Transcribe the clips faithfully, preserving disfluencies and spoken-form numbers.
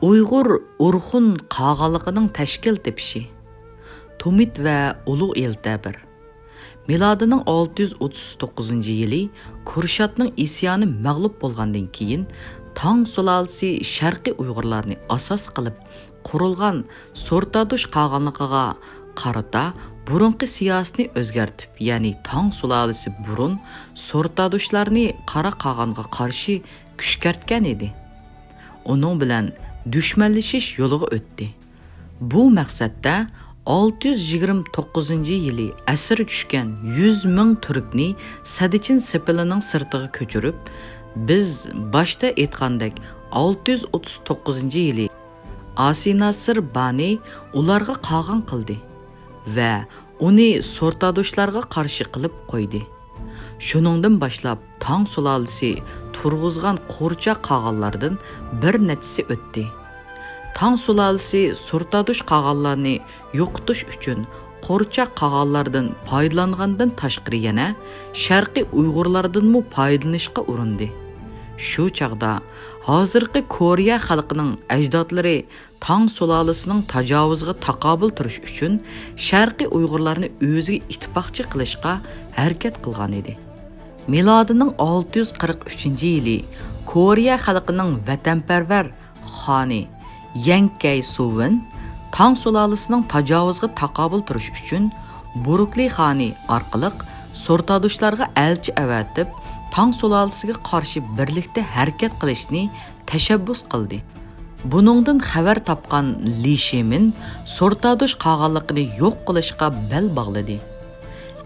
ئۇيغۇر ئورخۇن قاغانلىقىنىڭ تەشكىل تېپىشى. تۇمىت ۋە ئۇلۇغ ئېلتەبىر. مىلادىنىڭ ئالتە يۈز ئوتتۇز توققۇزىنچى يىلى كۇرشاتنىڭ ئىسيانى مەغلۇپ بولغاندىن كېيىن، تاڭ سۇلالىسى شەرقىي ئۇيغۇرلارنى ئاساس قىلىپ قۇرۇلغان سورتادۇش قاغانلىقىغا قارىتا بۇرۇنقى سىياسىتىنى ئۆزگەرتىپ، يەنى تاڭ سۇلالىسى بۇرۇن سورتادۇشلارنى قارا قاغانغا قارشى كۈشكەرتكەن ئىدى. ئۇنىڭ بىلەن دۈشمەنلىشىش يولىغا ئۆتتى. بۇ مەقسەتتە ئالتە يۈز يىگىرمە توققۇزىنچى يىلى ئەسىر چۈشكەن يۈز مىڭ تۈركنى سەددىچىن سېپىلىنىڭ سىرتىغا كۆچۈرۈپ، بىز باشتا ئېيتقاندەك، ئالتە يۈز ئوتتۇز توققۇزىنچى يىلى ئاسىناسىر بانى ئۇلارغا قاغان قىلدى ۋە ئۇنى سورتادۇشلارغا قارشى قىلىپ قويدى. شۇنىڭدىن باشلاپ تاڭ سۇلالىسى تۇرغۇزغان قورچاق قاغانلاردىن بىر نەچچىسى ئۆتتى. تاڭ سۇلالىسى سورتادۇش قاغانلارنى يوقىتىش ئۈچۈن قورچاق قاغانلاردىن پايدىلانغاندىن تاشقىرى يەنە شەرقىي ئۇيغۇرلاردىنمۇ پايدىلىنىشقا ئۇرۇندى. شۇ چاغدا ھازىرقى كورېيە خەلقىنىڭ ئەجدادلىرى تاڭ سۇلالىسىنىڭ تاجاۋۇزىغا تاقابىل تۇرۇش ئۈچۈن شەرقىي ئۇيغۇرلارنى ئۆزىگە ئىتتىپاقچى قىلىشقا ھەرىكەت قىلغان ئىدى. مىلادىنىڭ ئالتە يۈز قىرىق ئۈچىنچى يىلى كورېيە خەلقىنىڭ ۋەتەنپەرۋەر خانى يەڭكەي سۇۋېن تاڭ سۇلالىسىنىڭ تاجاۋۇزىغا تاقابىل تۇرۇش ئۈچۈن بۇرۇكلى خانى ئارقىلىق سورتادۇشلارغا ئەلچى ئەۋەتىپ، تاڭ سۇلالىسىگە قارشى بىرلىكتە ھەرىكەت قىلىشنى تەشەببۇس قىلدى. بۇنىڭدىن خەۋەر تاپقان لى شىمىن سورتادۇش قاغانلىقىنى يوق قىلىشقا بەل باغلىدى.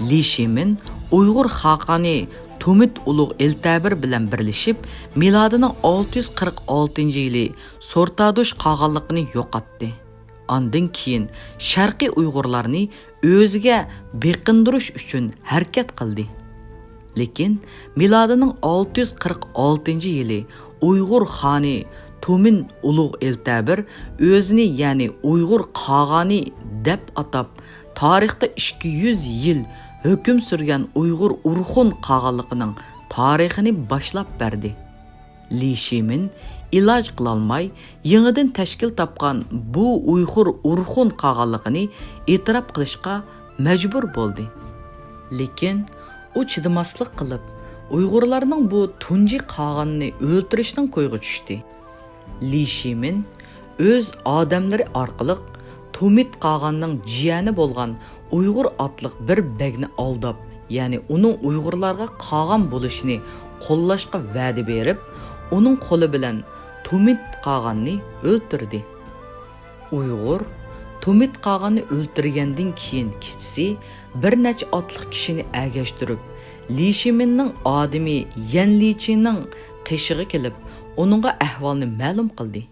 لى شىمىن ئۇيغۇر خاقانى تۇمىت ئۇلۇغ ئېلتەبىر بىلەن بىرلىشىپ، مىلادىنىڭ ئالتە يۈز قىرىق ئالتىنچى يىلى سورتادۇش قاغانلىقىنى يوقاتتى. ئاندىن كېيىن شەرقىي ئۇيغۇرلارنى ئۆزىگە بېقىندۇرۇش ئۈچۈن ھەرىكەت قىلدى. لېكىن مىلادىنىڭ ئالتە يۈز قىرىق ئالتىنچى يىلى ئۇيغۇر خانى تۇمىن ئۇلۇغ ئېلتەبىر ئۆزىنى، يەنى ئۇيغۇر قاغانى دەپ ئاتاپ، تارىختا ئىككى يۈز يىل ھۆكۈم سۈرگەن ئۇيغۇر ئورخۇن قاغانلىقىنىڭ تارىخىنى باشلاپ بەردى. لى شىمىن ئىلاج قىلالماي، يېڭىدىن تەشكىل تاپقان بۇ ئۇيغۇر ئورخۇن قاغانلىقىنى ئېتىراپ قىلىشقا مەجبۇر بولدى. لېكىن ئۇ چىدىماسلىق قىلىپ، ئۇيغۇرلارنىڭ بۇ تۇنجى قاغاننى ئۆلتۈرۈشنىڭ كويىغا چۈشتى. لى شىمىن ئۆز ئادەملىرى ئارقىلىق تۇمىت قاغاننىڭ جىيەنى بولغان ئۇيغۇر ئاتلىق بىر بەگنى ئالداپ، يەنى ئۇنىڭ ئۇيغۇرلارغا قاغان بولۇشىنى قوللاشقا ۋەدە بېرىپ، ئۇنىڭ قولى بىلەن تۇمىت قاغاننى ئۆلتۈردى. ئۇيغۇر تۇمىت قاغاننى ئۆلتۈرگەندىن كېيىن كېچىسى بىر نەچچە ئاتلىق كىشىنى ئەگەشتۈرۈپ، لى شىمىننىڭ ئادىمى يەن لىچىننىڭ قېشىغا كېلىپ، ئۇنىڭغا ئەھۋالنى مەلۇم قىلدى.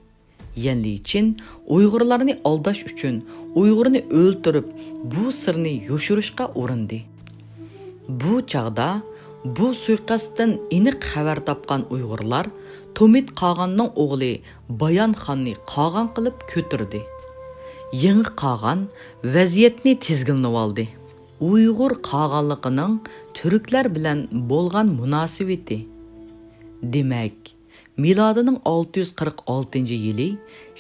يەن لىچىن ئۇيغۇرلارنى ئالداش ئۈچۈن ئۇيغۇرنى ئۆلتۈرۈپ، بۇ سىرنى يوشۇرۇشقا ئۇرۇندى. بۇ چاغدا بۇ سۇيىقەستتىن ئېنىق خەۋەر تاپقان ئۇيغۇرلار تۇمىت قاغاننىڭ ئوغلى بايان خاننى قاغان قىلىپ كۆتۈردى. يېڭى قاغان ۋەزىيەتنى تىزگىنلىۋالدى. ئۇيغۇر قاغانلىقىنىڭ تۈركلەر بىلەن بولغان مۇناسىۋىتى. دېمەك، مىلادىنىڭ ئالتە يۈز قىرىق ئالتىنچى يىلى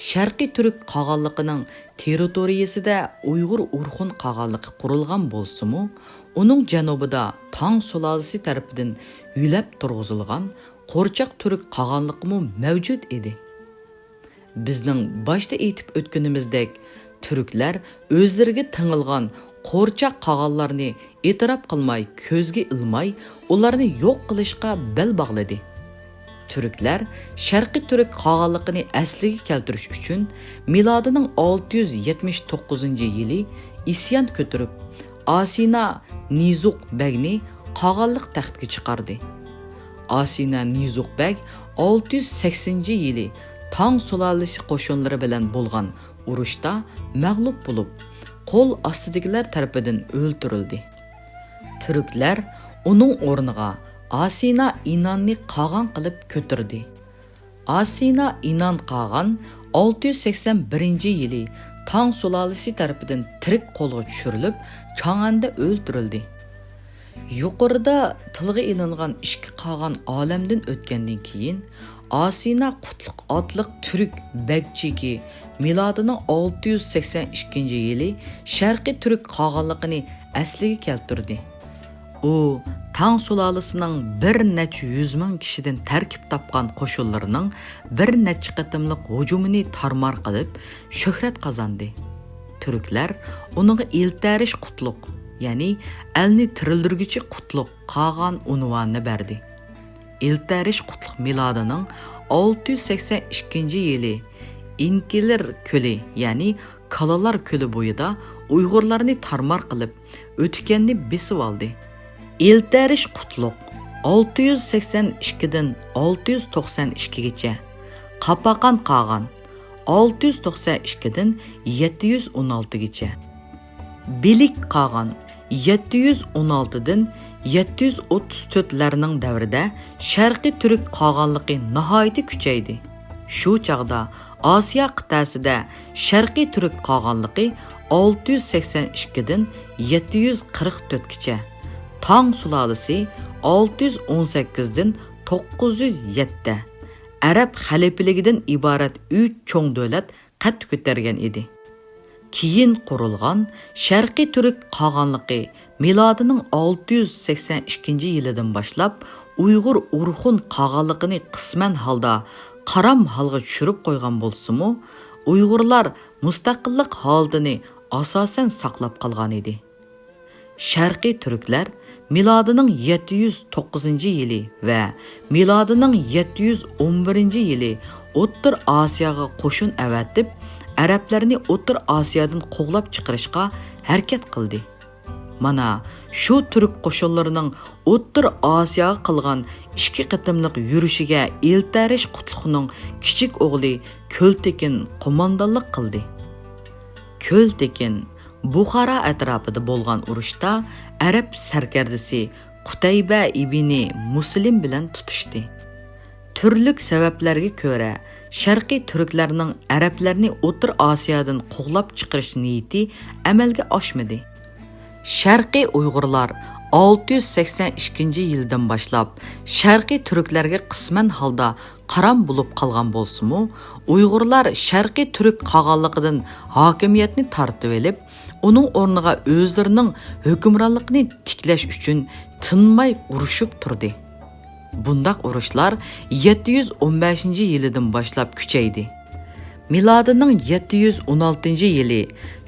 شەرقىي تۈرك قاغانلىقىنىڭ تېررىتورىيىسىدە ئۇيغۇر ئورخۇن قاغانلىقى قۇرۇلغان بولسىمۇ، ئۇنىڭ جەنۇبىدا تاڭ سۇلالىسى تەرىپىدىن يۆلەپ تۇرغۇزۇلغان قورچاق تۈرك قاغانلىقىمۇ مەۋجۇت ئىدى. بىزنىڭ باشتا ئېيتىپ ئۆتكىنىمىزدەك، تۈركلەر ئۆزلىرىگە تېڭىلغان قورچاق قاغانلارنى ئېتىراپ قىلماي، كۆزگە ئىلماي، ئۇلارنى يوق قىلىشقا بەل باغلىدى. تۈركلەر شەرقىي تۈرك قاغانلىقىنى ئەسلىگە كەلتۈرۈش ئۈچۈن مىلادىنىڭ ئالتە يۈز يەتمىش توققۇزىنچى يىلى ئىسيان كۆتۈرۈپ، ئاسىنا نىزۇق بەگنى قاغانلىق تەختكە چىقاردى. ئاسىنا نىزۇق بەگ ئالتە يۈز سەكسىنىنچى يىلى تاڭ سۇلالىسى قوشۇنلىرى بىلەن بولغان ئۇرۇشتا مەغلۇپ بولۇپ، قول ئاستىدىكىلەر تەرىپىدىن ئۆلتۈرۈلدى. تۈركلەر ئۇنىڭ ئورنىغا ئاسىنا ئىناننى قاغان قىلىپ كۆتۈردى. ئاسىنا ئىنان قاغان ئالتە يۈز سەكسەن بىرىنچى يىلى تاڭ سۇلالىسى تەرىپىدىن تىرىك قولغا چۈشۈرۈلۈپ، چاڭئەندە ئۆلتۈرۈلدى. يۇقىرىدا تىلغا ئېلىنغان ئىككى قاغان ئالەمدىن ئۆتكەندىن كېيىن، ئاسىنا قۇتلۇق ئاتلىق تۈرك بەگچىكى مىلادىنىڭ ئالتە يۈز سەكسەن ئىككىنچى يىلى شەرقىي تۈرك قاغانلىقىنى ئەسلىگە كەلتۈردى. ئۇ تاڭ سۇلالىسىنىڭ بىر نەچچە يۈز مىڭ كىشىدىن تەركىب تاپقان قوشۇنلىرىنىڭ بىر نەچچە قېتىملىق ھۇجۇمىنى تارمار قىلىپ، شۆھرەت قازاندى. تۈركلەر ئۇنىڭغا ئىلتەرىش قۇتلۇق، يەنى ئەلنى تىرىلدۈرگۈچى قۇتلۇق قاغان ئۇنۋانىنى بەردى. ئىلتەرىش قۇتلۇق مىلادىنىڭ ئالتە يۈز سەكسەن ئىككىنچى يىلى ئىنكىلىر كۆلى، يەنى كالىلار كۆلى بويىدا ئۇيغۇرلارنى تارمار قىلىپ، ئۆتۈكەننى بېسىۋالدى. ئىلتەرىش قۇتلۇق ئالتە يۈز سەكسەن ئىككىدىن ئالتە يۈز توقسەن ئىككىگىچە، قاپاقان قاغان ئالتە يۈز توقسەن ئىككىدىن يەتتە يۈز ئون ئالتىگىچە، بىلىك قاغان يەتتە يۈز ئون ئالتىدىن يەتتە يۈز ئوتتۇز تۆتلەرنىڭ دەۋرىدە شەرقىي تۈرك قاغانلىقى ناھايىتى كۈچەيدى. شۇ چاغدا ئاسىيا قىتئەسىدە شەرقىي تۈرك قاغانلىقى ئالتە يۈز سەكسەن ئىككىدىن يەتتە يۈز قىرىق تۆتكىچە، تاڭ سۇلالىسى ئالتە يۈز ئون سەككىزدىن توققۇز يۈز يەتتە، ئەرەب خەلىپىلىكىدىن ئىبارەت ئۈچ چوڭ دۆلەت قەد كۆتەرگەن ئىدى. كېيىن قۇرۇلغان شەرقىي تۈرك قاغانلىقى مىلادىنىڭ ئالتە يۈز سەكسەن ئىككىنچى يىلىدىن باشلاپ ئۇيغۇر ئورخۇن قاغانلىقىنى قىسمەن ھالدا قارام ھالغا چۈشۈرۈپ قويغان بولسىمۇ، ئۇيغۇرلار مۇستەقىللىق ھالىتىنى ئاساسەن ساقلاپ قالغان ئىدى. شەرقىي تۈركلەر مىلادىنىڭ يەتتە يۈز توققۇزىنچى يىلى ۋە مىلادىنىڭ يەتتە يۈز ئون بىرىنچى يىلى ئوتتۇرا ئاسىياغا قوشۇن ئەۋەتىپ، ئەرەبلەرنى ئوتتۇرا ئاسىيادىن قوغلاپ چىقىرىشقا ھەرىكەت قىلدى. مانا شۇ تۈرك قوشۇنلىرىنىڭ ئوتتۇرا ئاسىياغا قىلغان ئىككى قېتىملىق يۈرۈشىگە ئىلتەرىش قۇتلۇقنىڭ كىچىك ئوغلى كۆلتېكىن قوماندانلىق قىلدى. كۆلتېكىن بۇخارا ئەتراپىدا بولغان ئۇرۇشتا ئەرەب سەركەردىسى قۇتەيبە ئىبنى مۇسلىم بىلەن تۇتۇشتى. تۈرلۈك سەۋەبلەرگە كۆرە، شەرقىي تۈركلەرنىڭ ئەرەبلەرنى ئوتتۇرا ئاسىيادىن قوغلاپ چىقىرىش نىيىتى ئەمەلگە ئاشمىدى. شەرقىي ئۇيغۇرلار ئالتە يۈز سەكسەن ئىككىنچى يىلدىن باشلاپ شەرقىي تۈركلەرگە قىسمەن ھالدا قارام بولۇپ قالغان بولسىمۇ، ئۇيغۇرلار شەرقىي تۈرك قاغانلىقىدىن ھاكىمىيەتنى تارتىۋېلىپ، ئۇنىڭ ئورنىغا ئۆزلىرىنىڭ ھۆكۈمرانلىقىنى تىكلەش ئۈچۈن تىنماي ئۇرۇشۇپ تۇردى. بۇنداق ئۇرۇشلار يەتتە يۈز ئون بەشىنچى يىلىدىن باشلاپ كۈچەيدى. مىلادىنىڭ يەتتە يۈز ئون ئالتىنچى يىلى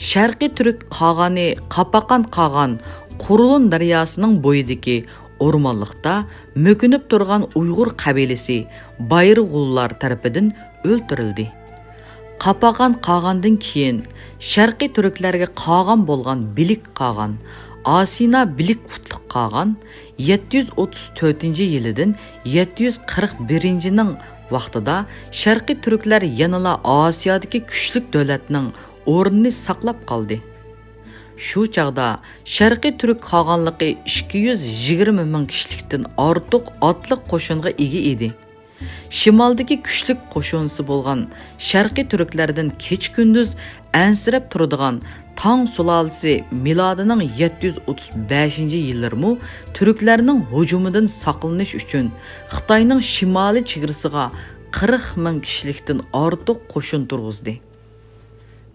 شەرقىي تۈرك قاغانى قاپاقان قاغان قۇرۇلۇن دەرياسىنىڭ بويىدىكى ئورمانلىقتا مۆكۈنۈپ تۇرغان ئۇيغۇر قەبىلىسى بايرىغۇللار تەرىپىدىن ئۆلتۈرۈلدى. قاپاقان قاغاندىن كېيىن شەرقىي تۈركلەرگە قاغان بولغان بىلىك قاغان، ئاسىنا بىلىك قۇتلۇق قاغان يەتتە يۈز ئوتتۇز تۆتىنچى يىلىدىن يەتتە يۈز قىرىق بىرىنچىنىڭ ۋاقتىدا شەرقىي تۈركلەر يەنىلا ئاسىيادىكى كۈچلۈك دۆلەتنىڭ ئورنىنى ساقلاپ قالدى. شۇ چاغدا شەرقىي تۈرك قاغانلىقى ئىككى يۈز يىگىرمە مىڭ كىشىلىكتىن ئارتۇق ئاتلىق قوشۇنغا ئىگە ئىدى. شىمالدىكى كۈچلۈك قوشۇنىسى بولغان شەرقىي تۈركلەردىن كېچە-كۈندۈز ئەنسىرەپ تۇرىدىغان تاڭ سۇلالىسى مىلادىنىڭ يەتتە يۈز ئوتتۇز بەشىنچى يىللىرىمۇ تۈركلەرنىڭ ھۇجۇمىدىن ساقلىنىش ئۈچۈن خىتاينىڭ شىمالىي چېگرىسىغا قىرىق مىڭ كىشىلىكتىن ئارتۇق قوشۇن تۇرغۇزدى.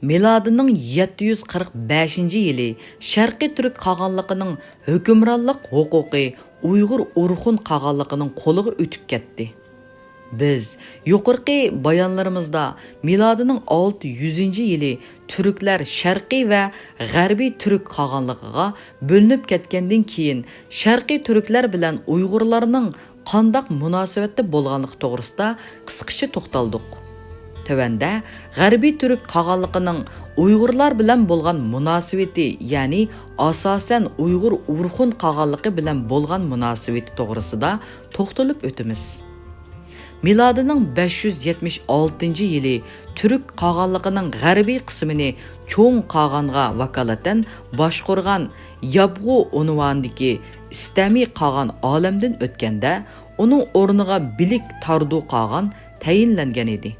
مىلادىنىڭ يەتتە يۈز قىرىق بەشىنچى يىلى شەرقىي تۈرك قاغانلىقىنىڭ ھۆكۈمرانلىق ھوقۇقى ئۇيغۇر ئورخۇن قاغانلىقىنىڭ قولىغا ئۆتۈپ كەتتى. بىز يۇقىرىقى بايانلىرىمىزدا مىلادىنىڭ ئالتە يۈزىنچى يىلى تۈركلەر شەرقىي ۋە غەربىي تۈرك قاغانلىقىغا بۆلۈنۈپ كەتكەندىن كېيىن شەرقىي تۈركلەر بىلەن ئۇيغۇرلارنىڭ قانداق مۇناسىۋەتتە بولغانلىقى توغرىسىدا قىسقىچە توختالدۇق. تۆۋەندە غەربىي تۈرك قاغانلىقىنىڭ ئۇيغۇرلار بىلەن بولغان مۇناسىۋىتى، يەنى ئاساسەن ئۇيغۇر ئورخۇن قاغانلىقى بىلەن بولغان مۇناسىۋىتى توغرىسىدا توختىلىپ ئۆتىمىز. مىلادىنىڭ بەش يۈز يەتمىش ئالتىنچى يىلى تۈرك قاغانلىقىنىڭ غەربىي قىسمىنى چوڭ قاغانغا ۋاكالىتەن باشقۇرغان يابغۇ ئۇنۋانىدىكى ئىستەمى قاغان ئالەمدىن ئۆتكەندە، ئۇنىڭ ئورنىغا بىلىك تاردۇ قاغان تەيىنلەنگەن ئىدى.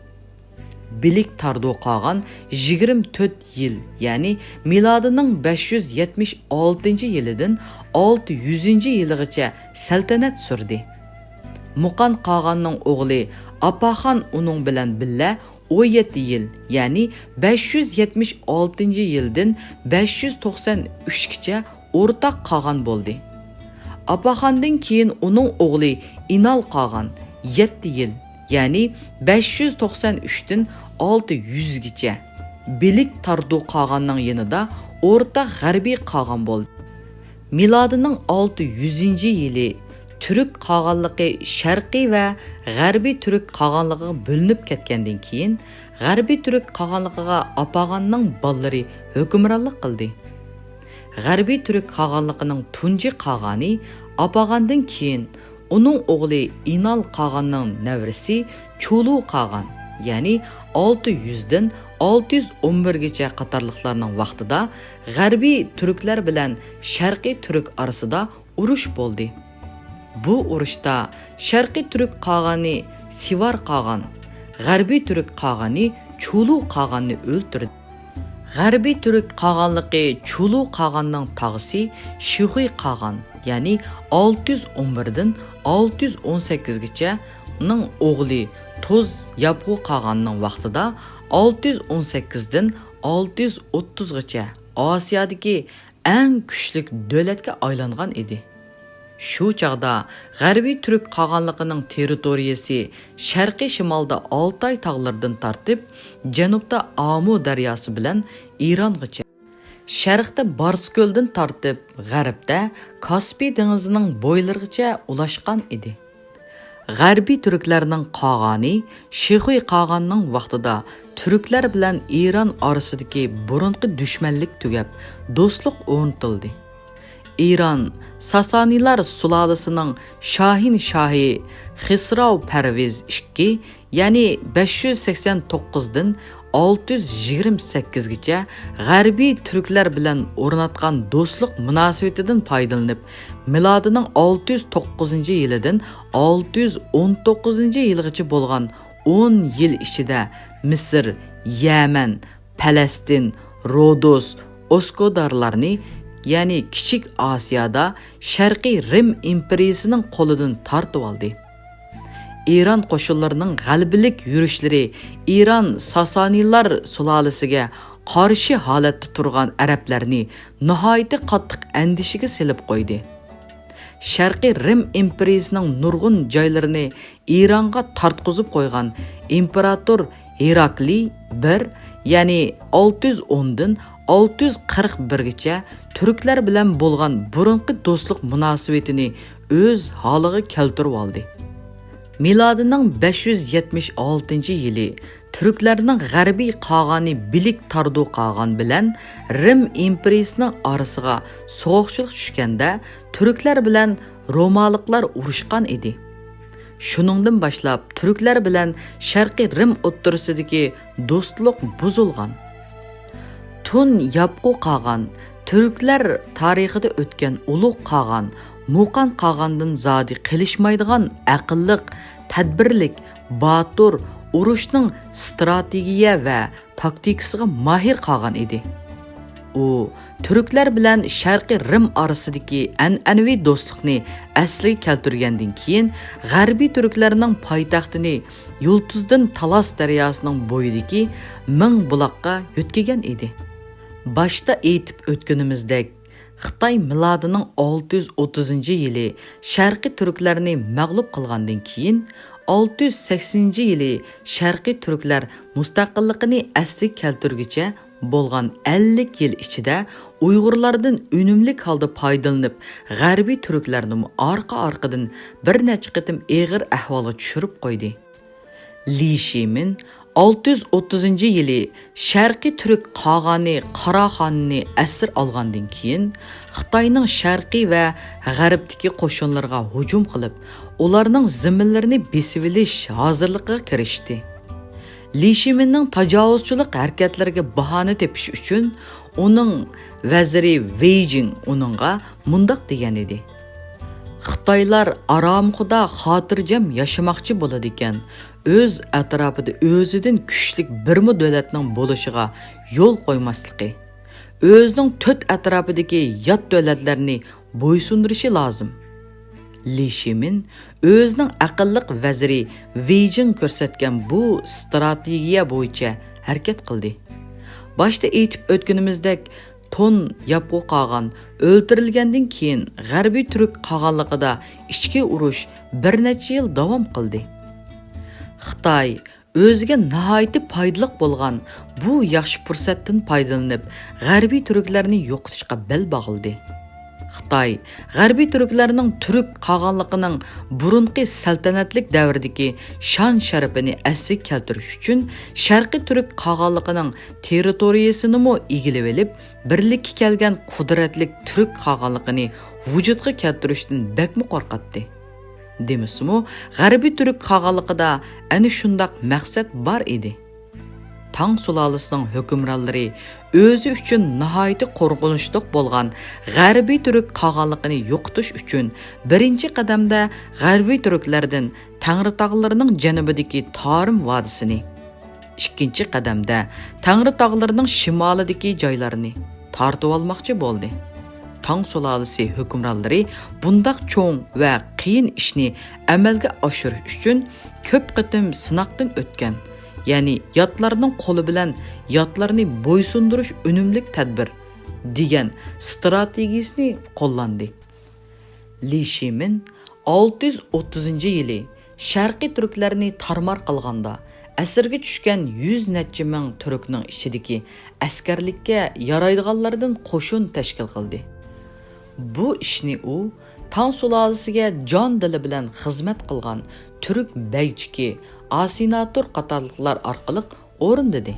بىلىك تاردۇ قاغان يىگىرمە تۆت يىل، يەنى مىلادىنىڭ بەش يۈز يەتمىش ئالتىنچى يىلىدىن ئالتە يۈزىنچى يىلىغىچە سەلتەنەت سۈردى. مۇقان قاغاننىڭ ئوغلى ئاپاخان ئۇنىڭ بىلەن بىللە ئون يەتتە يىل، يەنى بەش يۈز يەتمىش ئالتىنچى يىلدىن بەش يۈز توقسان ئۈچكىچە ئورتاق قاغان بولدى. ئاپاخاندىن كېيىن ئۇنىڭ ئوغلى ئىنال قاغان يەتتە يىل، يەنى بەش يۈز توقسان ئۈچتىن ئالتە يۈزگىچە بىلىك تاردۇ قاغاننىڭ يېنىدا ئورتاق غەربىي قاغان بولدى. مىلادىنىڭ ئالتە يۈزىنچى يىلى تۈرك قاغانلىقى شەرقىي ۋە غەربىي تۈرك قاغانلىقىغا بۆلۈنۈپ كەتكەندىن كېيىن، غەربىي تۈرك قاغانلىقىغا ئاپاغاننىڭ بالىلىرى ھۆكۈمرانلىق قىلدى. غەربىي تۈرك قاغانلىقىنىڭ تۇنجى قاغانى ئاپاغاندىن كېيىن، ئۇنىڭ ئوغلى ئىنال قاغاننىڭ نەۋرىسى چۇلۇ قاغان، يەنى ئالتە يۈزدىن ئالتە يۈز ئون بىرگىچە قاتارلىقلارنىڭ ۋاقتىدا غەربىي تۈركلەر بىلەن شەرقىي تۈرك ئارىسىدا ئۇرۇش بولدى. بۇ ئۇرۇشتا شەرقىي تۈرك قاغانى سىۋار قاغان، غەربىي تۈرك قاغانى چۇلۇ قاغاننى ئۆلتۈردى. غەربىي تۈرك قاغانلىقى چۇلۇ قاغاننىڭ تاغىسى شىخۇي قاغان، يەنى ئالتە يۈز ئون بىردىن ئالتە يۈز ئون سەككىزگىچە، ئۇنىڭ ئوغلى توز ياپغۇ قاغاننىڭ ۋاقتىدا ئالتە يۈز ئون سەككىزدىن ئالتە يۈز ئوتتۇزغىچە ئاسىيادىكى ئەڭ كۈچلۈك دۆلەتكە ئايلانغان ئىدى. شۇ چاغدا غەربىي تۈرك قاغانلىقىنىڭ تېررىتورىيىسى شەرقىي شىمالدا ئالتاي تاغلىرىدىن تارتىپ، جەنۇبتا ئامۇ دەرياسى بىلەن ئىرانغىچە، شەرقتە بارسكۆلدىن تارتىپ، غەربتە كاسپىي دېڭىزىنىڭ بويلىرىغىچە ئۇلاشقان ئىدى. غەربىي تۈركلەرنىڭ قاغانى شىخۇي قاغاننىڭ ۋاقتىدا تۈركلەر بىلەن ئىران ئارىسىدىكى بۇرۇنقى دۈشمەنلىك تۈگەپ، دوستلۇق ئورنىتىلدى. ئىران ساسانىيلار سۇلالىسىنىڭ شاھىن شاھى خىسراۋ پەرۋىز ئىككى، يەنى بەش يۈز سەكسەن توققۇزدىن ئالتە يۈز يىگىرمە سەككىزگىچە غەربىي تۈركلەر بىلەن ئورناتقان دوستلۇق مۇناسىۋىتىدىن پايدىلىنىپ، مىلادىنىڭ ئالتە يۈز توققۇزىنچى يىلىدىن ئالتە يۈز ئون توققۇزىنچى يىلغىچە بولغان ئون يىل ئىچىدە مىسىر، يەمەن، پەلەستىن، رودوس، ئوسكودارلارنى، يەنى كىچىك ئاسىيادا شەرقىي رىم ئىمپېرىيىسىنىڭ قولىدىن تارتىۋالدى. ئىران قوشۇنلىرىنىڭ غەلىبىلىك يۈرۈشلىرى ئىران ساسانىيلار سۇلالىسىگە قارشى ھالەتتە تۇرغان ئەرەبلەرنى ناھايىتى قاتتىق ئەندىشىگە سېلىپ قويدى. شەرقىي رىم ئىمپېرىيىسىنىڭ نۇرغۇن جايلىرىنى ئىرانغا تارتقۇزۇپ قويغان ئىمپېراتور ھېراكلىي بىر، يەنى ئالتە يۈز ئوندىن ئالتە يۈز قىرىق بىرگىچە تۈركلەر بىلەن بولغان بۇرۇنقى دوستلۇق مۇناسىۋىتىنى ئۆز ھالىغا كەلتۈرۈۋالدى. مىلادىنىڭ بەش يۈز يەتمىش ئالتىنچى يىلى تۈركلەرنىڭ غەربىي قاغانى بىلىك تاردۇ قاغان بىلەن رىم ئىمپېرىيىسىنىڭ ئارىسىغا سوغۇقچىلىق چۈشكەندە، تۈركلەر بىلەن رومالىقلار ئۇرۇشقان ئىدى. شۇنىڭدىن باشلاپ تۈركلەر بىلەن شەرقىي رىم ئوتتۇرىسىدىكى دوستلۇق بۇزۇلغان. تۇن ياپقۇ قاغان، تۈركلەر تارىخىدا ئۆتكەن ئۇلۇغ قاغان، مۇقان قاغاندىن زادى قېلىشمايدىغان ئەقىللىق، تەدبىرلىك، باتۇر، ئۇرۇشنىڭ ستراتېگىيە ۋە تاكتىكىسىغا ماھىر قاغان ئىدى. ئۇ تۈركلەر بىلەن شەرقىي رىم ئارىسىدىكى ئەنئەنىۋى دوستلۇقنى ئەسلىگە كەلتۈرگەندىن كېيىن، غەربىي تۈركلەرنىڭ پايتەختىنى يۇلتۇزدىن تالاس دەرياسىنىڭ بويىدىكى مىڭ بۇلاققا يۆتكىگەن ئىدى. باشتا ئېيتىپ ئۆتكىنىمىزدەك، خىتاي مىلادىنىڭ ئالتە يۈز ئوتتۇزىنچى يىلى شەرقىي تۈركلەرنى مەغلۇپ قىلغاندىن كېيىن، ئالتە يۈز سەكسىنىنچى يىلى شەرقىي تۈركلەر مۇستەقىللىقىنى ئەسلىگە كەلتۈرگۈچە بولغان ئەللىك يىل ئىچىدە ئۇيغۇرلاردىن ئۈنۈملۈك ھالدا پايدىلىنىپ، غەربىي تۈركلەرنىمۇ ئارقا-ئارقىدىن بىر نەچچە قېتىم ئېغىر ئەھۋالغا چۈشۈرۈپ قويدى. لى شىمىن ئالتە يۈز ئوتتۇزىنچى يىلى شەرقىي تۈرك قاغانى قاراخاننى ئەسىر ئالغاندىن كېيىن، خىتاينىڭ شەرقىي ۋە غەربتىكى قوشۇنلىرىغا ھۇجۇم قىلىپ، ئۇلارنىڭ زېمىنلىرىنى بېسىۋېلىش ھازىرلىقىغا كىرىشتى. لى شىمىننىڭ تاجاۋۇزچىلىق ھەرىكەتلىرىگە باھانە تېپىش ئۈچۈن، ئۇنىڭ ۋەزىرى ۋېي جىڭ ئۇنىڭغا مۇنداق دېگەن ئىدى: خىتايلار ئارامخۇدا خاتىرجەم ياشىماقچى بولىدىكەن، ئۆز ئەتراپىدا ئۆزىدىن كۈچلۈك بىرمۇ دۆلەتنىڭ بولۇشىغا يول قويماسلىقى، ئۆزىنىڭ تۆت ئەتراپىدىكى يات دۆلەتلەرنى بويسۇندۇرۇشى لازىم. لى شىمىن ئۆزىنىڭ ئەقىللىق ۋەزىرى ۋېي جىڭ كۆرسەتكەن بۇ ستراتېگىيە بويىچە ھەرىكەت قىلدى. باشتا ئېيتىپ ئۆتكىنىمىزدەك، تون ياپغۇ قاغان ئۆلتۈرۈلگەندىن كېيىن، غەربىي تۈرك قاغانلىقىدا ئىچكى ئۇرۇش بىر نەچچە يىل داۋام قىلدى. خىتاي ئۆزىگە ناھايىتى پايدىلىق بولغان بۇ ياخشى پۇرسەتتىن پايدىلىنىپ، غەربىي تۈركلەرنى يوقىتىشقا بەل باغلىدى. خىتاي غەربىي تۈركلەرنىڭ تۈرك قاغانلىقىنىڭ بۇرۇنقى سەلتەنەتلىك دەۋرىدىكى شان-شەرىپىنى ئەسلىگە كەلتۈرۈش ئۈچۈن، شەرقىي تۈرك قاغانلىقىنىڭ تېررىتورىيىسىنىمۇ ئىگىلىۋېلىپ، بىرلىككە كەلگەن قۇدرەتلىك تۈرك قاغانلىقىنى ۋۇجۇدقا كەلتۈرۈشتىن بەكمۇ قورقاتتى. دېمىسىمۇ، غەربىي تۈرك قاغانلىقىدا ئەنە شۇنداق مەقسەت بار ئىدى. تاڭ سۇلالىسىنىڭ ھۆكۈمرانلىرى ئۆزى ئۈچۈن ناھايىتى قورقۇنچلۇق بولغان غەربىي تۈرك قاغانلىقىنى يوقىتىش ئۈچۈن، بىرىنچى قەدەمدە غەربىي تۈركلەردىن تەڭرىتاغلىرىنىڭ جەنۇبىدىكى تارىم ۋادىسىنى، ئىككىنچى قەدەمدە تەڭرىتاغلىرىنىڭ شىمالىدىكى جايلارنى تارتىۋالماقچى بولدى. تاڭ سۇلالىسى ھۆكۈمرانلىرى بۇنداق چوڭ ۋە قىيىن ئىشنى ئەمەلگە ئاشۇرۇش ئۈچۈن كۆپ قېتىم سىناقتىن ئۆتكەن، يەنى ياتلارنىڭ قولى بىلەن ياتلارنى بويسۇندۇرۇش ئۈنۈملۈك تەدبىر دېگەن ستراتېگىيىسىنى قوللاندى. لى شىمىن ئالتە يۈز ئوتتۇزىنچى يىلى شەرقىي تۈركلەرنى تارمار قىلغاندا، ئەسىرگە چۈشكەن يۈز نەچچە مىڭ تۈركنىڭ ئىچىدىكى ئەسكەرلىككە يارايدىغانلاردىن قوشۇن تەشكىل قىلدى. بۇ ئىشنى ئۇ تاڭ سۇلالىسىگە جان-دىلى بىلەن خىزمەت قىلغان تۈرك بەگچىكى ئاسىناتۇر قاتارلىقلار ئارقىلىق ئورۇندىدى.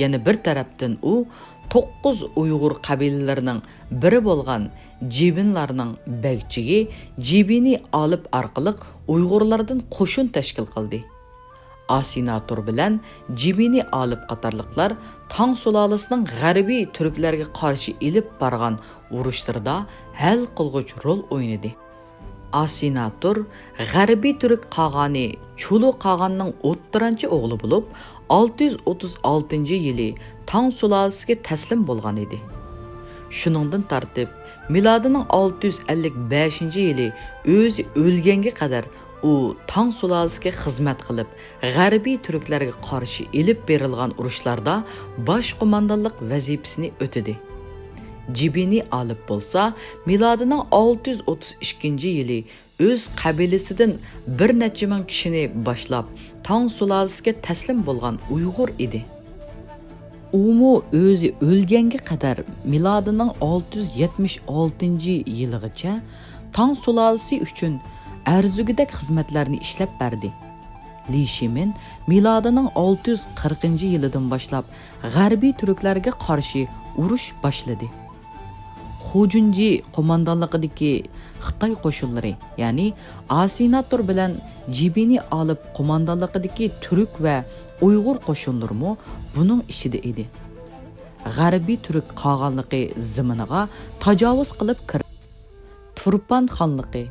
يەنە بىر تەرەپتىن ئۇ توققۇز ئۇيغۇر قەبىلىلىرىنىڭ بىرى بولغان جىبىنلارنىڭ بەگچىكى جىبىنى ئالىپ ئارقىلىق ئۇيغۇرلاردىن قوشۇن تەشكىل قىلدى. ئاسىناتۇر بىلەن جىبىنى ئالىپ قاتارلىقلار تاڭ سۇلالىسىنىڭ غەربىي تۈركلەرگە قارشى ئېلىپ بارغان ئۇرۇشلىرىدا ھەل قىلغۇچ رول ئوينىدى. ئاسىناتۇر غەربىي تۈرك قاغانى چۇلۇ قاغاننىڭ ئوتتۇرانچى ئوغلى بولۇپ، ئالتە يۈز ئوتتۇز ئالتىنچى يىلى تاڭ سۇلالىسىگە تەسلىم بولغان ئىدى. شۇنىڭدىن تارتىپ، مىلادىنىڭ ئالتە يۈز ئەللىك بەشىنچى يىلى ئۆزى ئۆلگەنگە قەدەر ئۇ تاڭ سۇلالىسىگە خىزمەت قىلىپ، غەربىي تۈركلەرگە قارشى ئېلىپ بېرىلغان ئۇرۇشلاردا باش قوماندانلىق ۋەزىپىسىنى ئۆتىدى. جىبىنى ئالىپ بولسا، مىلادىنىڭ ئالتە يۈز ئوتتۇز ئىككىنچى يىلى ئۆز قەبىلىسىدىن بىر نەچچە مىڭ كىشىنى باشلاپ، تاڭ سۇلالىسىگە تەسلىم بولغان ئۇيغۇر ئىدى. ئۇمۇ ئۆزى ئۆلگەنگە قەدەر، مىلادىنىڭ ئالتە يۈز يەتمىش ئالتىنچى يىلىغىچە تاڭ سۇلالىسى ئۈچۈن ئەرزىگۈدەك خىزمەتلەرنى ئىشلەپ بەردى. لى شىمىن مىلادىنىڭ ئالتە يۈز قىرىقىنچى يىلىدىن باشلاپ غەربىي تۈركلەرگە قارشى ئۇرۇش باشلىدى. خۇ جۇنجى قوماندانلىقىدىكى خىتاي قوشۇنلىرى، يەنى ئاسىناتۇر بىلەن جىبىنى ئالىپ قوماندانلىقىدىكى تۈرك ۋە ئۇيغۇر قوشۇنلىرىمۇ بۇنىڭ ئىچىدە ئىدى. غەربىي تۈرك قاغانلىقى زېمىنىغا تاجاۋۇز قىلىپ كىر-، تۇرپان خانلىقى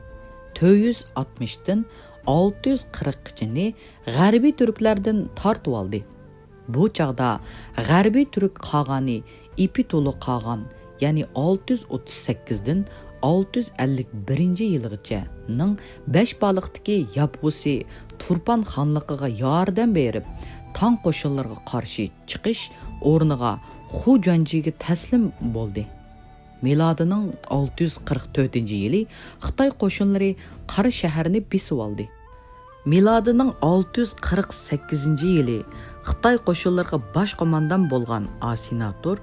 تۆت يۈز ئاتمىشتىن ئالتە يۈز قىرىققىچىنى غەربىي تۈركلەردىن تارتىۋالدى. بۇ چاغدا غەربىي تۈرك قاغانى ئىپىتولۇ قاغان، يەنى ئالتە يۈز ئوتتۇز سەككىزدىن ئالتە يۈز ئەللىك بىرىنچى يىلغىچەنىڭ بەش بالىقتىكى ياپغۇسى تۇرپان خانلىقىغا ياردەم بېرىپ، تاڭ قوشۇنلىرىغا قارشى چىقىش ئورنىغا خۇ جۇەنجىگە تەسلىم بولدى. مىلادىنىڭ ئالتە يۈز قىرىق تۆتىنچى يىلى خىتاي قوشۇنلىرى قارا شەھەرنى بېسىۋالدى. مىلادىنىڭ ئالتە يۈز قىرىق سەككىزىنچى يىلى خىتاي قوشۇنلىرىغا باش قوماندان بولغان ئاسىناتۇر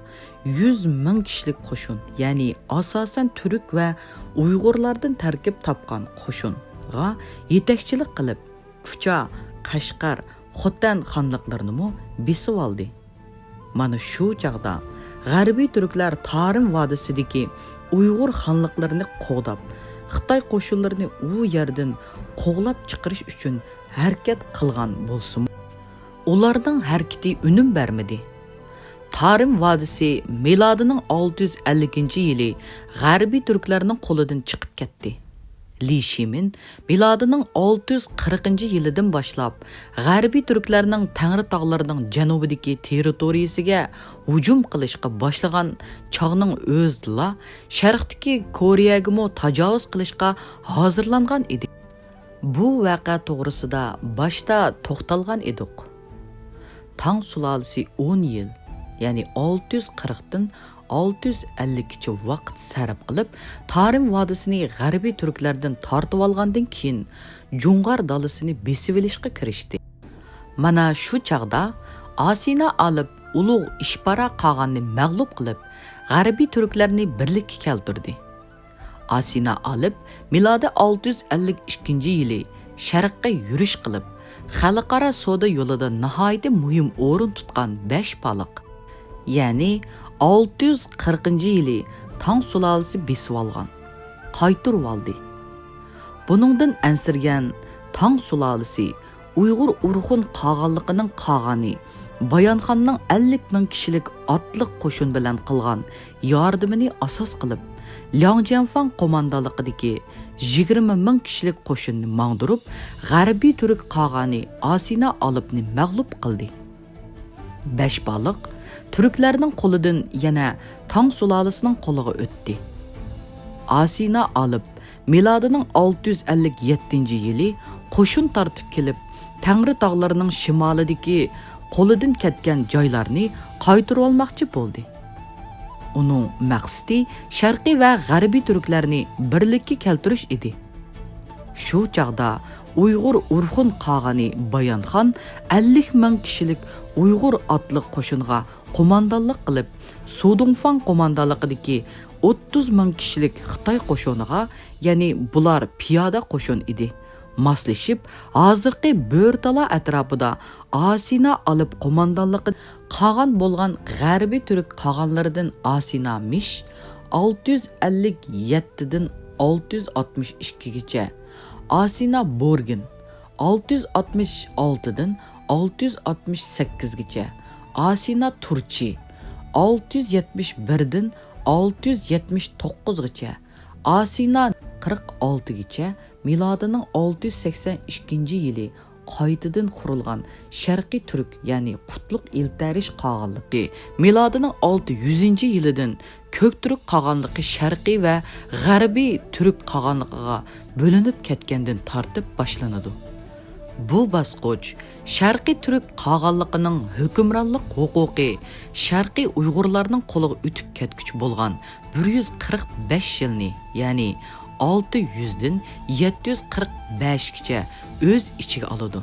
يۈز مىڭ كىشىلىك قوشۇن، يەنى ئاساسەن تۈرك ۋە ئۇيغۇرلاردىن تەركىب تاپقان قوشۇنغا يېتەكچىلىك قىلىپ، كۇچا، قەشقەر، خوتەن خانلىقلىرىنىمۇ بېسىۋالدى. مانا شۇ چاغدا غەربىي تۈركلەر تارىم ۋادىسىدىكى ئۇيغۇر خانلىقلىرىنى قوغداپ، خىتاي قوشۇنلىرىنى ئۇ يەردىن قوغلاپ چىقىرىش ئۈچۈن ھەرىكەت قىلغان بولسىمۇ، ئۇلارنىڭ ھەرىكىتى ئۈنۈم بەرمىدى. تارىم ۋادىسى مىلادىنىڭ ئالتە يۈز ئەللىكىنچى يىلى غەربىي تۈركلەرنىڭ قولىدىن چىقىپ كەتتى. لى شىمىن مىلادىنىڭ ئالتە يۈز قىرىقىنچى يىلىدىن باشلاپ، غەربىي تۈركلەرنىڭ تەڭرىتاغلىرىنىڭ جەنۇبىدىكى تېررىتورىيىسىگە ھۇجۇم قىلىشقا باشلىغان چاغنىڭ ئۆزىدىلا، شەرقتىكى كورېيەگىمۇ تاجاۋۇز قىلىشقا ھازىرلانغان ئىدى. بۇ ۋەقە توغرىسىدا باشتا توختالغان ئىدۇق. تاڭ سۇلالىسى ئون يىل، يەنى ئالتە يۈز قىرىقتىن ئالتە يۈز ئەللىككىچە ۋاقىت سەرپ قىلىپ، تارىم ۋادىسىنى غەربىي تۈركلەردىن تارتىۋالغاندىن كېيىن، جۇڭغار دالىسىنى بېسىۋېلىشقا كىرىشتى. مانا شۇ چاغدا ئاسىنا ئالىپ ئۇلۇغ ئىشپارا قاغاننى مەغلۇپ قىلىپ، غەربىي تۈركلەرنى بىرلىككە كەلتۈردى. ئاسىنا ئالىپ مىلادى ئالتە يۈز ئەللىك ئىككىنچى يىلى شەرققە يۈرۈش قىلىپ، خەلقئارا سودا يولىدا ناھايىتى مۇھىم ئورۇن تۇتقان بەش بالىق، يەنى ئالتە يۈز قىرىقىنچى يىلى تاڭ سۇلالىسى بېسىۋالغان، قايتۇرۇۋالدى. بۇنىڭدىن ئەنسىرىگەن تاڭ سۇلالىسى ئۇيغۇر ئورخۇن قاغانلىقىنىڭ قاغانى بايانخاننىڭ ئەللىك مىڭ كىشىلىك ئاتلىق قوشۇن بىلەن قىلغان ياردىمىنى ئاساس قىلىپ، لياڭ جيەنفاڭ قوماندانلىقىدىكى يىگىرمە مىڭ كىشىلىك قوشۇننى ماڭدۇرۇپ، غەربىي تۈرك قاغانى ئاسىنا ئالىپنى مەغلۇپ قىلدى. بەش بالىق تۈركلەرنىڭ قولىدىن يەنە تاڭ سۇلالىسىنىڭ قولىغا ئۆتتى. ئاسىنا ئالىپ مىلادىنىڭ ئالتە يۈز ئەللىك يەتتىنچى يىلى قوشۇن تارتىپ كېلىپ، تەڭرى تاغلىرىنىڭ شىمالىدىكى قولىدىن كەتكەن جايلارنى قايتۇرۇۋالماقچى بولدى. ئۇنىڭ مەقسىتى شەرقىي ۋە غەربىي تۈركلەرنى بىرلىككە كەلتۈرۈش ئىدى. شۇ چاغدا ئۇيغۇر ئورخۇن قاغانى بايانخان ئەللىك مىڭ كىشىلىك ئۇيغۇر ئاتلىق قوشۇنغا قوماندانلىق قىلىپ، سۇدۇڭفاڭ قوماندانلىقىدىكى ئوتتۇز مىڭ كىشىلىك خىتاي قوشۇنىغا، يەنى بۇلار پىيادە قوشۇن ئىدى، ماسلىشىپ، ھازىرقى بۆرتالا ئەتراپىدا ئاسىنا ئالىپ قوماندانلىقى قاغان بولغان غەربىي تۈرك قاغانلىرىدىن ئاسىنا مىش، ئالتە يۈز ئەللىك يەتتىدىن ئالتە يۈز ئاتمىش ئىككىگىچە، ئاسىنا بورگىن، ئالتە يۈز ئاتمىش ئالتىدىن ئالتە يۈز ئاتمىش سەككىزگىچە، ئاسىنا تۇرچى، ئالتە يۈز يەتمىش بىردىن ئالتە يۈز يەتمىش توققۇزغىچە، ئاسىنا قىرىق ئالتىگىچە، مىلادىنىڭ ئالتە يۈز سەكسەن ئىككىنچى يىلى قايتىدىن قۇرۇلغان شەرقىي تۈرك، يەنى قۇتلۇق ئېلتەرىش قاغانلىقى، مىلادىنىڭ ئالتە يۈزىنچى يىلىدىن كۆك تۈرك قاغانلىقى شەرقىي ۋە غەربىي تۈرك قاغانلىقىغا بۆلۈنۈپ كەتكەندىن تارتىپ باشلىنىدۇ. بۇ باسقۇچ شەرقىي تۈرك قاغانلىقىنىڭ ھۆكۈمرانلىق ھوقۇقى شەرقىي ئۇيغۇرلارنىڭ قولىغا ئۆتۈپ كەتكۈچە بولغان بىر يۈز قىرىق بەش يىلنى، يەنى ئالتە يۈزدىن يەتتە يۈز قىرىق بەشكىچە ئۆز ئىچىگە ئالىدۇ.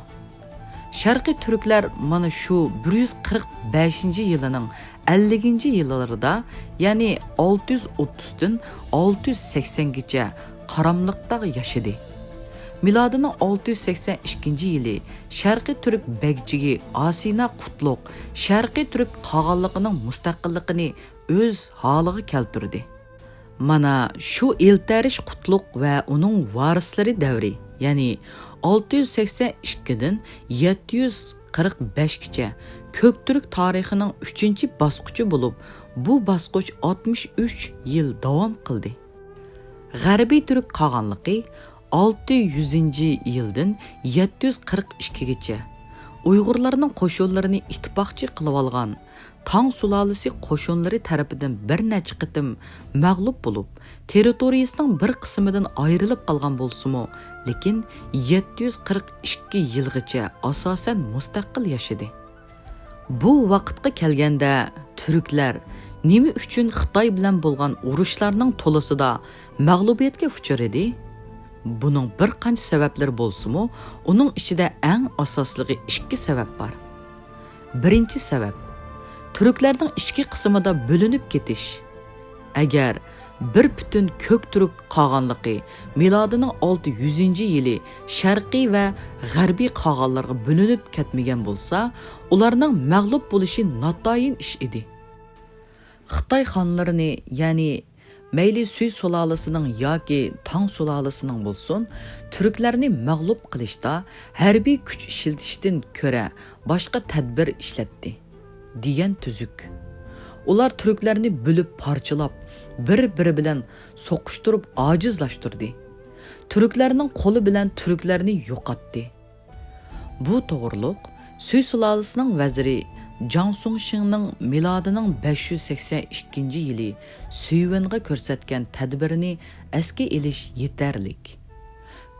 شەرقىي تۈركلەر مانا شۇ بىر يۈز قىرىق بەشىنچى يىلىنىڭ ئەللىكىنچى يىللىرىدا، يەنى ئالتە يۈز ئوتتۇزدىن ئالتە يۈز سەكسەنگىچە قاراملىقتا ياشىدى. مىلادىنىڭ ئالتە يۈز سەكسەن ئىككىنچى يىلى شەرقىي تۈرك بەگچىگى ئاسىنا قۇتلۇق شەرقىي تۈرك قاغانلىقىنىڭ مۇستەقىللىقىنى ئۆز ھالىغا كەلتۈردى. مانا شۇ ئېلتەرىش قۇتلۇق ۋە ئۇنىڭ ۋارىسلىرى دەۋرى، يەنى ئالتە يۈز سەكسەن ئىككىدىن يەتتە يۈز قىرىق بەشكىچە كۆك تۈرك تارىخىنىڭ ئۈچىنچى باسقۇچى بولۇپ، بۇ باسقۇچ ئاتمىش ئۈچ يىل داۋام قىلدى. غەربىي تۈرك قاغانلىقى ئالتە يۈزىنچى يىلدىن يەتتە يۈز قىرىق ئىككىگىچە ئۇيغۇرلارنىڭ قوشۇنلىرىنى ئىتتىپاقچى قىلىۋالغان تاڭ سۇلالىسى قوشۇنلىرى تەرىپىدىن بىر نەچچە قېتىم مەغلۇپ بولۇپ، تېررىتورىيىسىنىڭ بىر قىسمىدىن ئايرىلىپ قالغان بولسىمۇ، لېكىن يەتتە يۈز قىرىق ئىككى يىلغىچە ئاساسەن مۇستەقىل ياشىدى. بۇ ۋاقىتقا كەلگەندە تۈركلەر نېمە ئۈچۈن خىتاي بىلەن بولغان ئۇرۇشلارنىڭ تولىسىدا مەغلۇبىيەتكە ئۇچرىدى؟ بۇنىڭ بىر قانچە سەۋەبلىرى بولسىمۇ، ئۇنىڭ ئىچىدە ئەڭ ئاساسلىقى ئىككى سەۋەب بار. بىرىنچى سەۋەب، تۈركلەرنىڭ ئىچكى قىسمىدا بۆلۈنۈپ كېتىش. ئەگەر بىر پۈتۈن كۆك تۈرك قاغانلىقى مىلادىنىڭ ئالتە يۈزىنچى يىلى شەرقىي ۋە غەربىي قاغانلارغا بۆلۈنۈپ كەتمىگەن بولسا، ئۇلارنىڭ مەغلۇپ بولۇشى ناتايىن ئىش ئىدى. خىتاي خانلىرىنى، يەنى مەيلى سۈي سۇلالىسىنىڭ ياكى تاڭ سۇلالىسىنىڭ بولسۇن، تۈركلەرنى مەغلۇپ قىلىشتا ھەربىي كۈچ ئىشلىتىشتىن كۆرە باشقا تەدبىر ئىشلەتتى، دېگەن تۈزۈك. ئۇلار تۈركلەرنى بۆلۈپ پارچىلاپ، بىر-بىرى بىلەن سوقۇشتۇرۇپ ئاجىزلاشتۇردى. تۈركلەرنىڭ قولى بىلەن تۈركلەرنى يوقاتتى. بۇ توغرۇلۇق سۈي سۇلالىسىنىڭ ۋەزىرى جاڭ سۇڭشىڭنىڭ مىلادىنىڭ بەش يۈز سەكسەن ئىككىنچى يىلى سۈيۋېنغا كۆرسەتكەن تەدبىرىنى ئەسكە ئېلىش يېتەرلىك.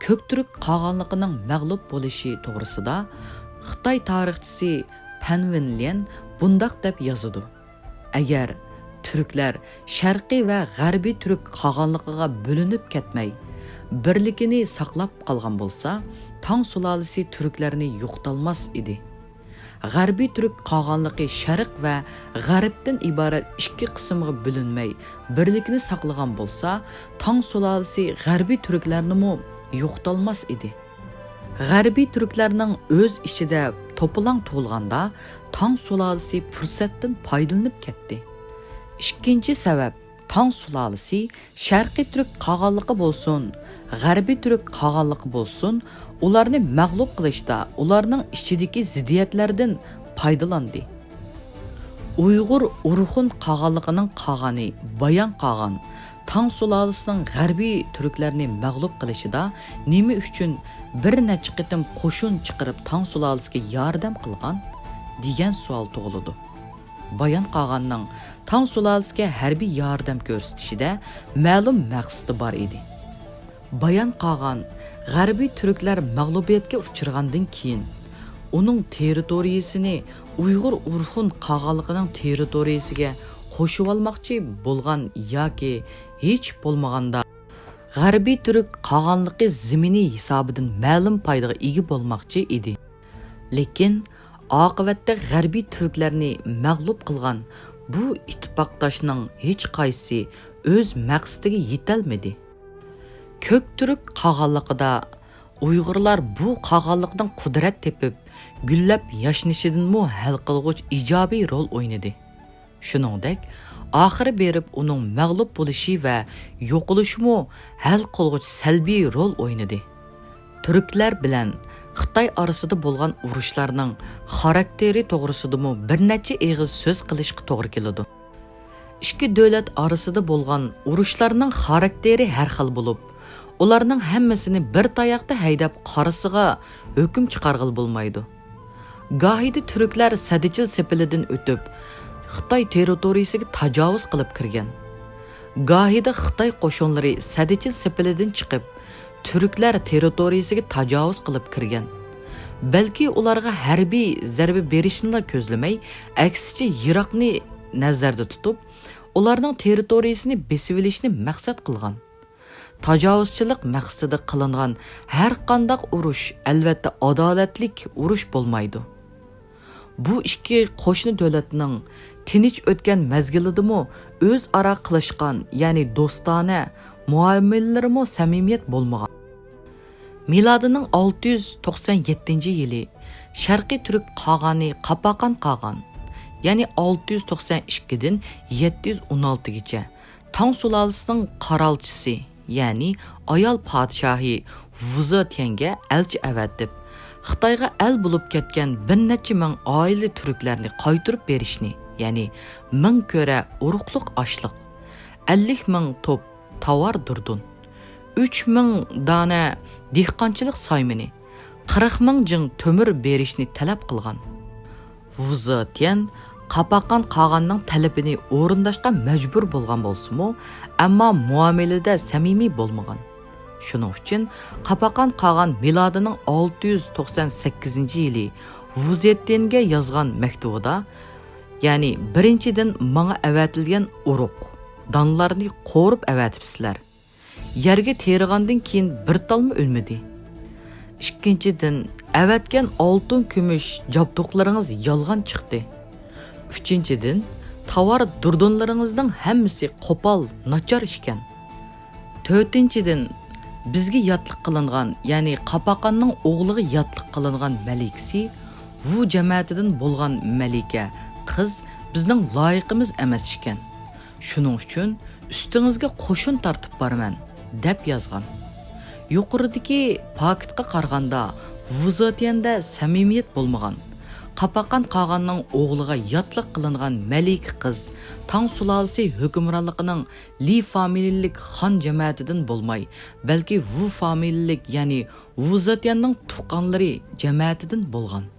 كۆكتۈرك قاغانلىقىنىڭ مەغلۇپ بولۇشى توغرىسىدا خىتاي تارىخچىسى پەن ۋېنليەن بۇنداق دەپ يازىدۇ: ئەگەر تۈركلەر شەرقىي ۋە غەربىي تۈرك قاغانلىقىغا بۆلۈنۈپ كەتمەي، بىرلىكىنى ساقلاپ قالغان بولسا، تاڭ سۇلالىسى تۈركلەرنى يوقىتالماس ئىدى. غەربىي تۈرك قاغانلىقى شەرق ۋە غەربتىن ئىبارەت ئىككى قىسىمغا بۆلۈنمەي، بىرلىكنى ساقلىغان بولسا، تاڭ سۇلالىسى غەربىي تۈركلەرنىمۇ يوقىتالماس ئىدى. غەربىي تۈركلەرنىڭ ئۆز ئىچىدە توپىلاڭ تۇغۇلغاندا، تاڭ سۇلالىسى پۇرسەتتىن پايدىلىنىپ كەتتى. ئىككىنچى سەۋەب، تاڭ سۇلالىسى شەرقىي تۈرك قاغانلىقى بولسۇن، غەربىي تۈرك قاغانلىقى بولسۇن، ئۇلارنى مەغلۇپ قىلىشتا ئۇلارنىڭ ئىچىدىكى زىددىيەتلەردىن پايدىلاندى. ئۇيغۇر ئورخۇن قاغانلىقىنىڭ قاغانى بايان قاغان تاڭ سۇلالىسىنىڭ غەربىي تۈركلەرنى مەغلۇپ قىلىشىدا نېمە ئۈچۈن بىر نەچچە قېتىم قوشۇن چىقىرىپ تاڭ سۇلالىسىگە ياردەم قىلغان؟ دېگەن سوئال تۇغۇلىدۇ. بايان قاغاننىڭ تاڭ سۇلالىسىگە ھەربىي ياردەم كۆرسىتىشىدە مەلۇم مەقسىتى بار ئىدى. بايان قاغان غەربىي تۈركلەر مەغلۇبىيەتكە ئۇچرىغاندىن كېيىن، ئۇنىڭ تېررىتورىيىسىنى ئۇيغۇر ئورخۇن قاغانلىقىنىڭ تېررىتورىيىسىگە قوشۇۋالماقچى بولغان ياكى ھېچ بولمىغاندا غەربىي تۈرك قاغانلىقى زېمىنى ھېسابىدىن مەلۇم پايدىغا ئىگە بولماقچى ئىدى. لېكىن ئاقىۋەتتە غەربىي تۈركلەرنى مەغلۇپ قىلغان بۇ ئىتتىپاقداشنىڭ ھېچقايسىسى ئۆز مەقسىتىگە يېتەلمىدى. كۆكتۈرك قاغانلىقىدا ئۇيغۇرلار بۇ قاغانلىقنىڭ قۇدرەت تېپىپ، گۈللەپ ياشنىشىدىنمۇ ھەل قىلغۇچ ئىجابىي رول ئوينىدى. شۇنىڭدەك، ئاخىرى بېرىپ ئۇنىڭ مەغلۇپ بولۇشى ۋە يوقىلىشىمۇ ھەل قىلغۇچ سەلبىي رول ئوينىدى. تۈركلەر بىلەن خىتاي ئارىسىدا بولغان ئۇرۇشلارنىڭ خاراكتېرى توغرىسىدىمۇ بىر نەچچە ئېغىز سۆز قىلىشقا توغرا كېلىدۇ. ئىككى دۆلەت ئارىسىدا بولغان ئۇرۇشلارنىڭ خاراكتېرى ھەر خىل بولۇپ، ئۇلارنىڭ ھەممىسىنى بىر تاياقتا ھەيدەپ قارىسىغا ھۆكۈم چىقارغىلى بولمايدۇ. گاھىدا تۈركلەر سەددىچىل سېپىلىدىن ئۆتۈپ، خىتاي تېررىتورىيىسىگە تاجاۋۇز قىلىپ كىرگەن. گاھىدا خىتاي قوشۇنلىرى سەددىچىل سېپىلىدىن چىقىپ، تۈركلەر تېررىتورىيىسىگە تاجاۋۇز قىلىپ كىرگەن. بەلكى ئۇلارغا ھەربىي زەربە بېرىشنىلا كۆزلىمەي، ئەكسىچە يىراقنى نەزەردە تۇتۇپ، ئۇلارنىڭ تېررىتورىيىسىنى بېسىۋېلىشنى مەقسەت قىلغان. تاجاۋۇزچىلىق مەقسىتىدە قىلىنغان ھەرقانداق ئۇرۇش، ئەلۋەتتە، ئادالەتلىك ئۇرۇش بولمايدۇ. بۇ ئىككى قوشنا دۆلەتنىڭ تىنچ ئۆتكەن مەزگىلىدىمۇ ئۆزئارا قىلىشقان، يەنى دوستانە مۇئامىلىلىرىمۇ سەمىمىيەت بولمىغان. مىلادىنىڭ ئالتە يۈز توقسان يەتتىنچى يىلى شەرقىي تۈرك قاغانى قاپاقان قاغان، يەنى ئالتە يۈز توقسان ئىككىدىن يەتتە يۈز ئون ئالتىگىچە، تاڭ سۇلالىسىنىڭ قارالچىسى، يەنى ئايال پادىشاھى ۋۇزېتيەنگە ئەلچى ئەۋەتىپ، خىتايغا ئەل بولۇپ كەتكەن بىر نەچچە مىڭ ئائىلە تۈركلەرنى قايتۇرۇپ بېرىشنى، يەنى مىڭ كۆرە ئۇرۇقلۇق ئاشلىق، ئەللىك مىڭ توپ تاۋار دۇردۇن، ئۈچ مىڭ دانە دېھقانچىلىق سايمىنى، قىرىق مىڭ جىڭ تۆمۈر بېرىشنى تەلەپ قىلغان. ۋۇزېتيەن قاپاقان قاغاننىڭ تەلىپىنى ئورۇنداشقا مەجبۇر بولغان بولسىمۇ، ئەمما مۇئامىلىدە سەمىمىي بولمىغان. شۇنىڭ ئۈچۈن قاپاقان قاغان مىلادىنىڭ ئالتە يۈز توقسان سەككىزىنچى يىلى ۋۇزېتيەنگە يازغان مەكتۇبىدا، يەنى بىرىنچىدىن ماڭا ئەۋەتىلگەن ئۇرۇق، دانلارنى قورۇپ ئەۋەتىپسىلەر. يەرگە تېرىغاندىن كېيىن بىر تالمۇ ئۈنمىدى. ئىككىنچىدىن، ئەۋەتكەن ئالتۇن كۈمۈش جابدۇقلىرىڭىز يالغان چىقتى. ئۈچىنچىدىن، تاۋار دۇردۇنلىرىڭىزنىڭ ھەممىسى قوپال، ناچار ئىكەن. تۆتىنچىدىن، بىزگە ياتلىق قىلىنغان، يەنى قاپاقاننىڭ ئوغلىغا ياتلىق قىلىنغان مەلىكىسى ۋۇ جەمەتىدىن بولغان مەلىكە قىز بىزنىڭ لايىقىمىز ئەمەس ئىكەن. شۇنىڭ ئۈچۈن ئۈستىڭىزگە قوشۇن تارتىپ بارىمەن، دەپ يازغان. يۇقىرىدىكى پاكىتقا قارىغاندا، ۋۇزېتيەندە سەمىمىيەت بولمىغان، قاپاقان قاغاننىڭ ئوغلىغا ياتلىق قىلىنغان مەلىكە قىز تاڭ سۇلالىسى ھۆكۈمرانلىقىنىڭ لى فامىلىلىك خان جەمەتىدىن بولماي، بەلكى ۋۇ فامىلىلىك، يەنى ۋۇ زېتيەننىڭ تۇغقانلىرى جەمەتىدىن بولغان.